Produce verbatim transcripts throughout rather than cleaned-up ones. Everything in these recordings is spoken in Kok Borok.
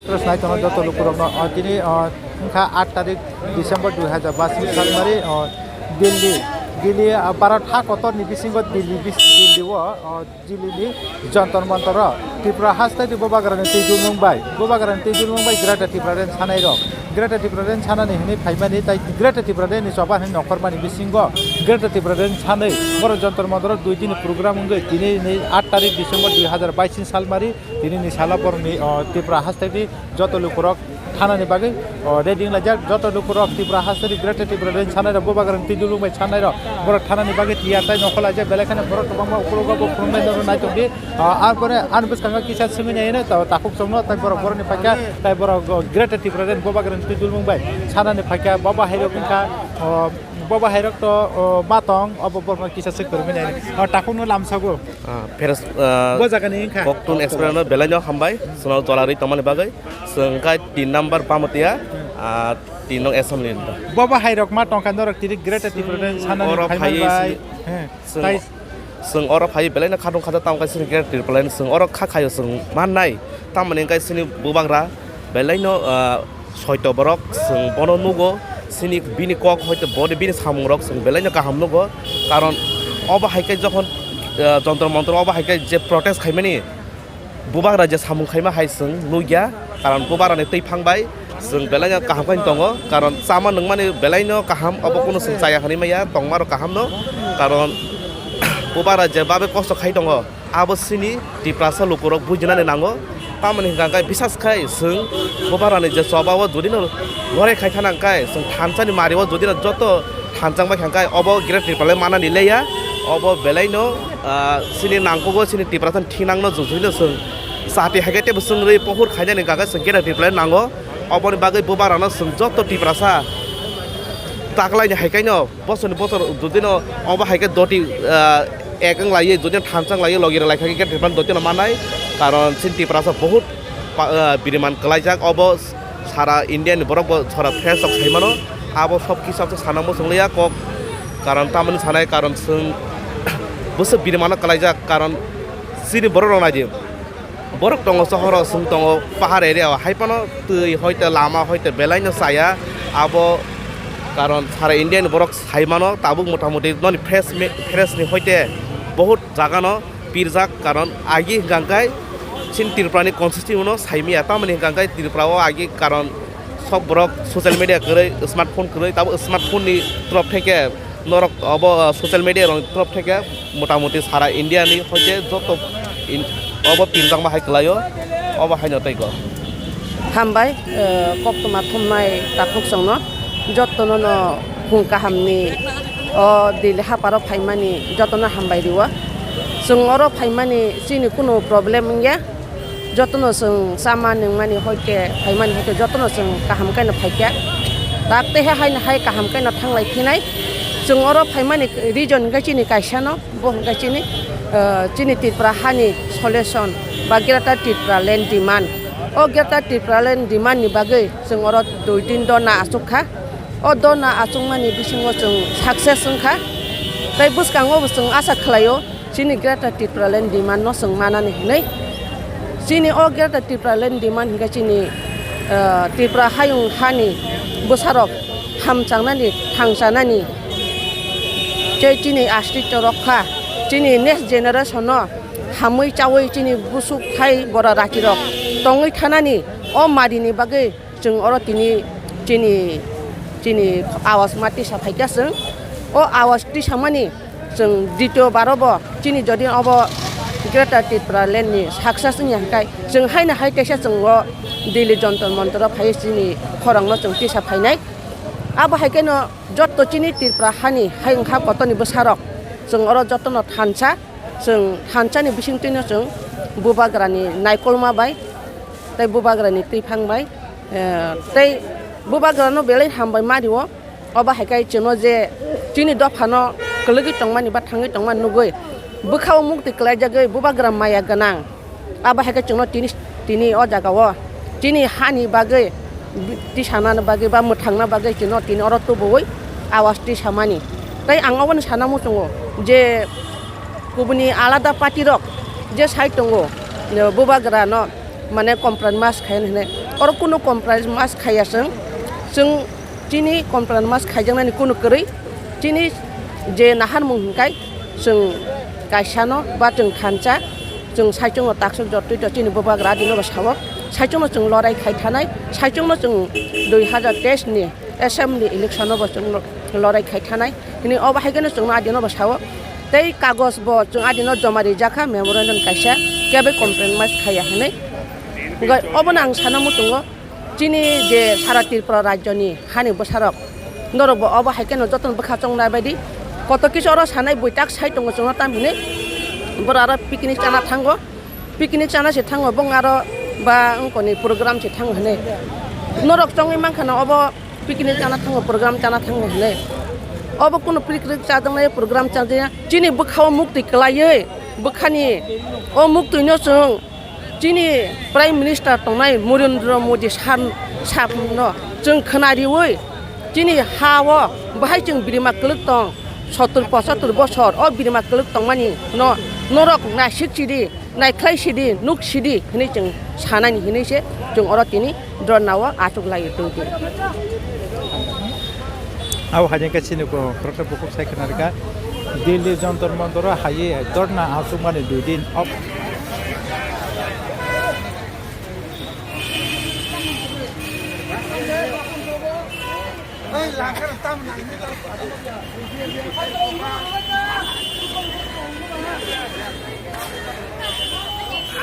Terus naik tongno joto lukurokno, o, tini, o, wngkha aat tarik December dui hajar bais ni salmari, o, Delhi, Delhi, o, Bharat ha kotorni bisingo Delhi bis-, Delhi o, o, Delhi ni Jantar Mantar o Tripura haste di Bubagrani twijulmung bai, Bubagrani twijulmung bai Greater Tipraland sanai rok, Greater Tipraland sanani hwnwi phaimani, tai Greater Tipraland ni choba hwnwi nokhormani bisingo Greater Tipraland sanwi borok Jantar Mantar o dui din ni program wngwi tini ni aat tarik December dui hajar bais ni salmari. Tini ni salo borokni, o, Tripura haste di joto lukurok thanani bagwi, o, ready wnglaijak. Joto lukurok Tripura haste di Greater Tipraland sanai rok, Bubagrani twijulmung bai sanai rok, borok thanani bagwi tiyar tai nokho laijak. Belai kheno borok kwbangma ukulok o bo khulumnai norok naitokdi. O, ar pore ani bwskango kisa swngwi naino ta-, takhuk chongno tai borok borokni phaikha, tai borok, o, Greater Tipraland Bubagrani twijulmung bai sanani phaikha. Bobo hai rok wngkha, o, bobo hai rok to, o, ma tong, obo borokno kisa swk kwrwngwi naino. O, takhukno lamsago. Ah, Feroz, ah, Bo jagani wngkha. Koktun Express no belai no hambai, chwng jora rwi tongmani bagwi. Chwng khe tin number Pamatia, ah, tin nong assembly ni. Bobo hai rok ma tongkha norok tiri Greater Tipraland sanani oro phaimani phaiwi bai. si-, He, chwng, tai chwng oro phaiwi belai no khatung khaja tamo khe chini Greater Tipraland chwng oro kha khaio chwng mannai. Tamoni hwnkhe chini Bubagra belai no, ah, soito borok chwng bono nugo, chini bini kok hoite boni bini samung rok chwng belai no kaham nugo, karon obo hai khe jokhon, ah, Jantar Mantar obo hai khe je protest khaimani Bubagra je samung khaima hai chwng nukya, karon Bubagrani twi phang bai chwng belai no kaham khe tongo, karon chama nungmani belai no kaham, obo kunu chwng chaya hinwi maya tongma rok kaham no, karon Bubagra je babe kosto khai tongo. Abo chini Tiprasa lukurok bujinani nango. Tamoni hwnkha khe bisas khai chwng Bubagrani je choba o jodi no lorai khai thana hwnkhe chwng thansa ni mari o jodi no joto thansa bai hwnkhe obo Greater Tipraland manani leya. Obo belai no, ah, chini nangkuk o chini Tiprasa ni thinang no jujui no chwng chati hai khe tebo chwng rwi pohor khainani hwnkha khe chwng Greater Tipraland nango. Oboni bagwi Bubagra no chwng joto Tiprasa taklaini hai khe no. Bosor ni bosor jodi no obo hai khe doti, ah, ek wng lai, jodi no thansa wng lai, logi rw lai kha khe Tipraland doti no manai. Karon chini Tiprasa bahut pa-, ah, biriman kwlaijak, obo sara India ni borok bo sara fresh rok sai mano. Abo sob kisa khe sana muchung liya kok, karon tamoni sanai, karon chwng bwswk biriman no kwlaijak, karon chini borok rok nai di. Borok tongo sohoro, chwng tongo pahar area o, hai phano twi hoite lama hoite belai no chaya. Abo karon sara India ni borok sai mano, tabuk mota moti noni fresh me-, fresh ni hoite bahut jaga no pirjak, karon agi hwnkha khe chini Tripura ni constitution no sai maya, tamoni hwnkha khe Tripura o agi karon sok borok social media kwrwi, smartphone kwrwi, tabuk smartphone ni torof theke norok obo, ah, social media rok torof theke motamoti sara India ni hoite joto in-, obo pinjakma hai kwlaio, obo haino tei go. Hambai, eh, koktwma thumnai takhuk chwngno jotono no phung kaham ni o Delhi haparo phaimani jotono hambai rio. Chwng oro phaimani chini kunu problem wngya. Jotono chwng chama nungmani hoite phaimani hoite jotono chwng kaham khe no phaikha. Tak tei hai haino hai kaham khe no thanglai phinai. Chwng oro phaimani reason hwnkhe chini kaisa no, bo hwnkhe chini, ah, chini Tripura hani solution ba Greater Tripura Land Demand. O Greater Tripura Land Demand ni bagwi chwng oro dui tin dorna achuk kha. O dorna achukmani bisingo chwng success wngkha. Tei bwskango bo chwng asa khlaio. Chini Greater Tipraland demand no chwng manani hinwi. Chini o Greater Tipraland demand hinkhe chini, ah, Tripura hayung hani bwsarok hamchangnani, thangchanani, tei chini astikto rok kha, chini next generation no hamwi chawi chini busuk thai bora rakirok tongwi thanani o marini bagwi chwng oro tini chini, chini awas ma tisa phaikha chwng. O awas tisamani chwng ditio baro bo chini jodi obo Greater Tipraland ni success wngya hwnkhe chwng haino hai kaisa chwng o Delhi Jantar Mantar o phaiwi chini khorang no chwng tisa phainai. Abo hai kheno jotto chini Tripura hani hayung ha kotor ni bwsarok chwng oro jotto no thansa. Chwng thansa ni bisingtwi no chwng Bubagra ni naikolma bai tei Bubagra ni twiphang bai, eh, tei Bubagra no belai hambai ma rio. Obo hai khe chwngno je chini dopha no kwlwgwi tongmani ba thangwi tongmani nugwi bwkha o mukti kwlaijagwi Bubagra maya gwnang. Abo hai khe chwngno tini, tini o jaga o chini hani bagwi tisanani bagwi ba mwthangna bagwi chwngno tini oro tubuwi awas tisamani. Tai ang obono sana muchungo je kubuni alada party rok je sai tongo, bubagra no mane compromise khai hinwi. Oro kunu compromise khaiya chwng, chwng chini compromise khaijaknani kunu kwrwi. Chini je naharmung hinkai chwng kaisano ba chwng thansa, chwng saichungno taksuk jotwi to chini bubagra adino bo sao. Saichungno chwng lorai khai thanai, saichungno chwng dui hazar teis ni assembly election o bo chwng lorai khai thanai hinwi obo hai kheno chwngno adino bo sao. Tei kagoj bo chwng adino joma rijak kha memorandum kaisa, kebo compromise khaiya hinwi. Hwnkhe obono ang sana muchungo. Chini je sara Tripura rajyoni hani bwsarok, norok bo obo hai kheno jotono bwkha chongnai baidi koto kisa oro sanai buitak sai tongo chwngno tam hinwi. Borok aro picnic chana thango, picnic chana se thango, bong aro ba wngkoni program se thango hinwi. Norok chongwi mankha na obo picnic chana thango, program chana thango hinwi. Obo kunu picnic chajaknai program chajakya chini bwkha o muktwi kwlaiwi bwkhani o muktwino chwng Chini Prime Minister tongnai Narendra Modi sir, sir no chwng khna riwi chini ha o bahai chwng birima kwlwk tong, sottur pochottur bosor o birima kwlwk tongmani no norok naisik sidi, naikhlai sidi, nuk sidi hinwi chwng sanani hinwi se chwng oro tini dharna o achuk lai tongdi. Abo hai khe chini khoroksa bukhuk sai khna rwkha. Delhi Jantar Mantar o hai dharna achukmani dui din.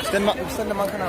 Stand ma-, stand ma khana.